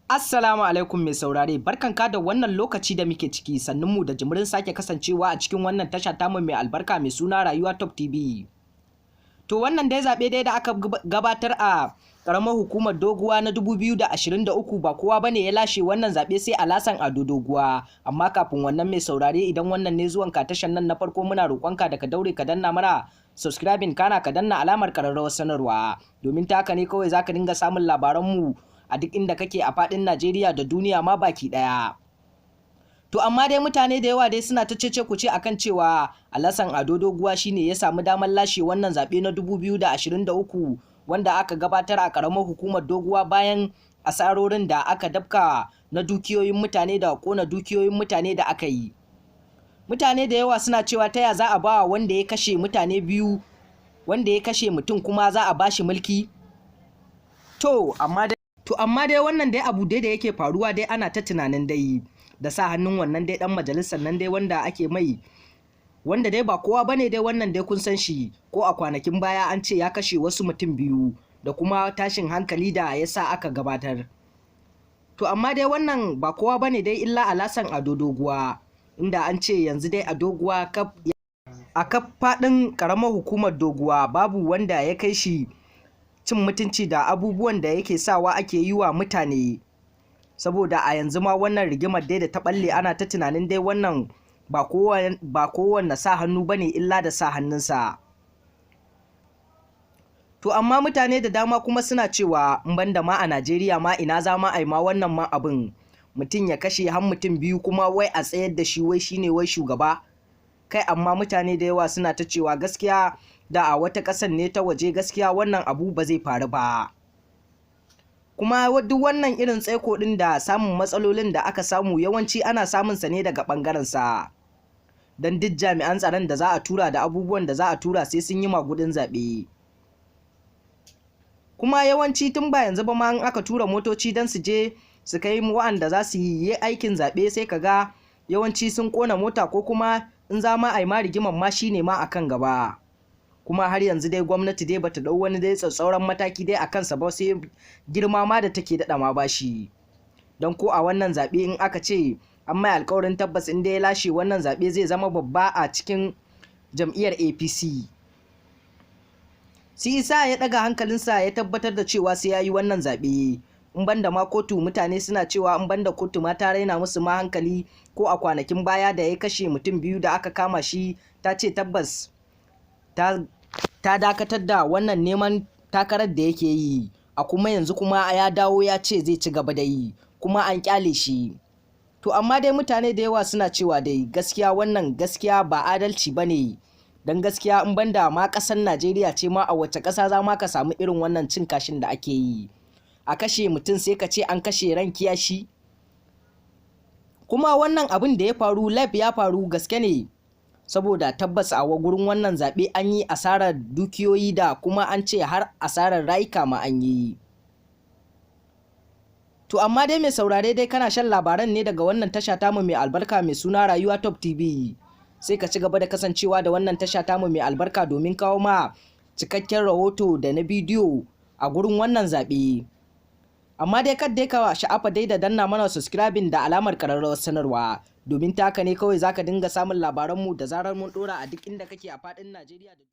Assalamu alaikum mai saurare, barkanka da wannan lokaci da muke ciki, sannunmu da jimirin sake kasancewa a cikin wannan tasha tamu mai albarka mai suna Rayuwa Top TV. To, wannan dai zaɓe dai da aka gabatar a ƙaramar hukumar Doguwa na 2023, ba kowa bane ya lashe wannan zaɓe sai Alhassan Ado Doguwa. Amma kafin wannan, mai saurare, idan wannan ne zuwan ka tashan nan na farko, muna roƙonka da ka daure ka danna mana subscribing, kana ka danna alamar ƙararrawar sanarwa, domin ta haka ne kawai zaka dinga samun labaranmu a duk inda kake a faɗin Najeriya da duniya ma baki ɗaya. To, amma dai mutane da yawa dai suna ta cece kuce akan cewa Alhassan Ado Doguwa shine ya samu damar lashe wannan zaɓe na 2023 wanda aka gabatar a ƙaramar hukumar Doguwa, bayan asarorin da aka dafka na dukiyoyin mutane da ƙona dukiyoyin mutane da aka yi. Mutane da yawa suna cewa ta ya za a ba wanda ya kashe mutane biyu, wanda ya kashe mutum, kuma za a bashi mulki? To amma dai wannan dai abu dai da yake faruwa dai, ana ta tunanin dai da sa hannun wannan dai dan majalisar nan dai wanda ake mai, wanda dai ba kowa bane dai, wannan dai kun san shi ko a kwanakin baya an ce ya kashe wasu mutum biyu da kuma tashin hankali da ya sa aka gabatar. To, amma dai wannan ba kowa bane dai illa Alhassan Ado Doguwa, inda an ce yanzu dai a Doguwa kaf, a kaf faɗin ƙaramar hukumar Doguwa, babu wanda ya kai shi cin mutunci da abubuwan da yake sawa ake yi wa mutane. Saboda a yanzu ma wannan rigimar dai da ta balle, ana ta tunanin dai wannan ba kowanne sa hannu bane illa da sa hannunsa. To, amma mutane da dama kuma suna cewa in banda ma a Najeriya ma, ina za ma a yi ma wannan ma abin, mutum ya kashe har mutum biyu, kuma wai a tsayar da shi wai shine wai shugaba kai? Amma mutane da yawa suna ta cewa gaskiya da a wata ƙasar ne ta waje, gaskiya wannan abu ba zai faru ba. Kuma duk wannan irin tsaiko ɗin da samun matsalolin da aka samu, yawanci ana samun sa ne daga ɓangaren sa, don duk jami'an tsaron da za a tura da abubuwan da za a tura sai sun yi magudin zaɓe. Kuma yawanci tun ba yanzu ba ma, in aka tura motoci don su je su kai wa'anda za su yi aikin zaɓe, sai ka ga yawanci sun ƙona mota, ko kuma in za ma a yi ma rigiman ma, shine ma akan gaba. Kuma har yanzu dai gwamnati dai bata dau wani dai tsatsauran mataki dai a kansa ba, sai girma ma da take daɗa ma bashi. Don ko a wannan zaɓe, in aka ce an mai alkawarin tabbas in dai ya lashe wannan zaɓe, zai zama babba a cikin jam'iyyar APC. Shi isa ya ɗaga hankalinsa ya tabbatar da cewa sai ya yi wannan zaɓe. In banda ma kotu, mutane suna cewa in banda kotu ma ta raina musu ma hankali, ko a kwanakin baya da ya kashe mutum biyu da aka kama shi, ta ce tabbas ta dakatar da wannan neman takarar da yake yi. A kuma yanzu kuma ya dawo ya ce zai ci gaba da yi, kuma an kyale shi. To, amma dai mutane da yawa suna cewa dai gaskiya wannan gaskiya ba adalci ba ne, don gaskiya in banda ma ƙasar Najeriya ce ma, a wace ƙasa za ma ka samu irin wannan cin kashin da ake yi, a kashe mutum sai ka ce an kashe ran kiyashi? Kuma wannan abin da ya faru live ya faru gaske ne, saboda tabbas a gurin wannan zaɓe an yi asarar dukiyoyi da kuma an ce har asarar rayuka ma an yi. To, amma dai mai saurare dai, kana shan labaran ne daga wannan tasha tamu mai albarka mai suna Rayuwa Top TV. Sai ka ci gaba da kasancewa da wannan tasha tamu mai albarka domin kawo ma cikakken rahoto da na bidiyo a gurin wannan zaɓe. Amma dai kad dai ka sha'afa dai da danna mana subscribing da alamar ƙararrawar sanarwa, domin ta haka ne kawai zaka dinga samun labaranmu da zarar mun ɗora a duk inda kake a faɗin Najeriya da